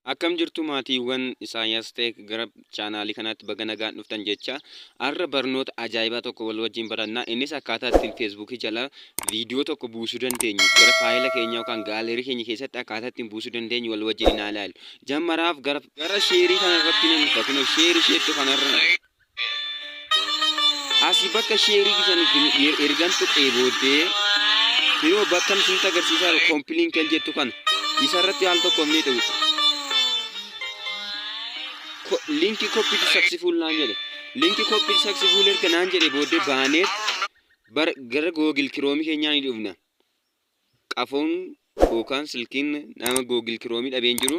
Akkam jirtu maatiiwwan Isaayyaas Tech, gara chaanaalii kanaatti baga nagaan dhuftan jecha. Har'a barnoota ajaa'ibaa tokko wal wajjin barannaa. Innis akkaataa ittiin Feesbuukii jala viidiyoo tokko buusuu dandeenyu, gara faayila keenya yookaan gaalerii keenya keessatti akkaataa ittiin buusuu dandeenyu wal wajjin hin ilaallu. Jammaraaf gara sheerii kana irratti nan dhufa. Kunoo sheerii isheettu kanarra asii bakka sheerii saniif ergan tuqee booddee, kunoo bakka isinitti agarsiisaa jiru koompiliin kan jettu kana isarratti al tokko ni tuqxa. Link copied successful naan jedhe. Link copied successful erga naan jedhe booddee baaneet gara Google Chrome keenyaa ni dhufna. Qafoon yookaan silkiin nama Google Chrome dhabeen jiru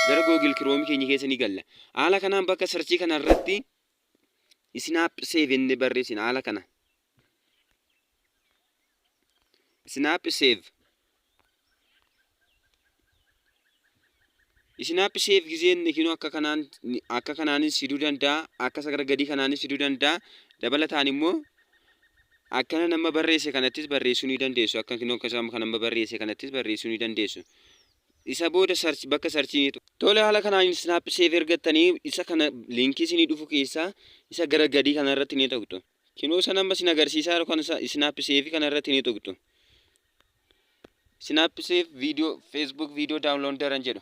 gara Google Chrome keenya keessa ni galla. Haala kanaan bakka searchii kana irratti Snap Save inni barreessina haala kana. Snap Save. Snap Save gizeen kinoo akka kanaanis fiduu danda'a, akka isa gara gadii kanaanis fiduu danda'a. Dabalataan immoo akkana nama barreesse kanattis barreessuu ni dandeessu. Akka kinoo akka isa kan nama barreesse kanattis barreessuu ni dandeessu. Isa booda search, bakka searchii ni tole. Haala kanaan Snap Save ergattanii isa kana liinkii isinii dhufu keessaa isa gara gadii kana irratti ni tuqxu. Kinoo isa nama isin agarsiisaa jiru kan Snap Save kana irratti ni tuqxu. Snap Save video Facebook video downloader jedhu.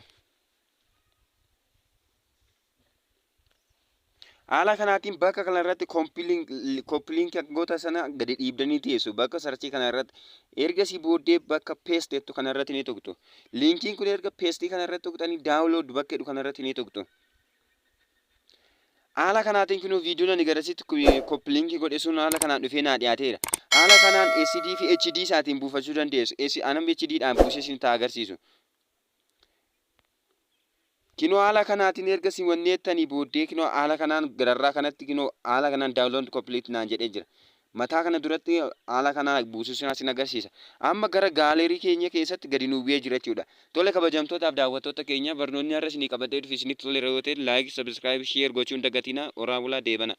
Haala kanaatiin bakka kana irratti copy link goota sana gadi dhiibdanii teessu bakka searchii kana irratti. Ergasii booddee bakka paste jettu kana irratti ni tuqxu. Liinkiin kun erga paste kana irratti tuqxanii download bakka jedhu kana irratti ni tuqxu. Haala kanaatiin kunuu viidiyoon ani garasitti copy link godhe sun haala kanaan dhufee naa dhiyaateera. Haala kanaan SD fi HD isaatiin buufachuu dandeessu. Anam HD dhaan buusee isin ta'a agarsiisu. Kinoo haala kanaatiin erga isin wanni jettanii booddee, kinoo haala kanaan gararraa kanatti kinoo haala kanaan download complete naan jedhee jira. Mataa kana duratti haala kanaan buusuu isin agarsiisa. Amma gara gaalerii keenya keessatti gadi nuu bu'ee jira jechuudha. Tole, kabajamtootaaf daawwattoota keenya, barnoonni har'a isinii qabadhee dhufe isinitti tole yoo ta'e, like, subscribe, share gochuun dagatinaa. Horaa bulaa, deebana.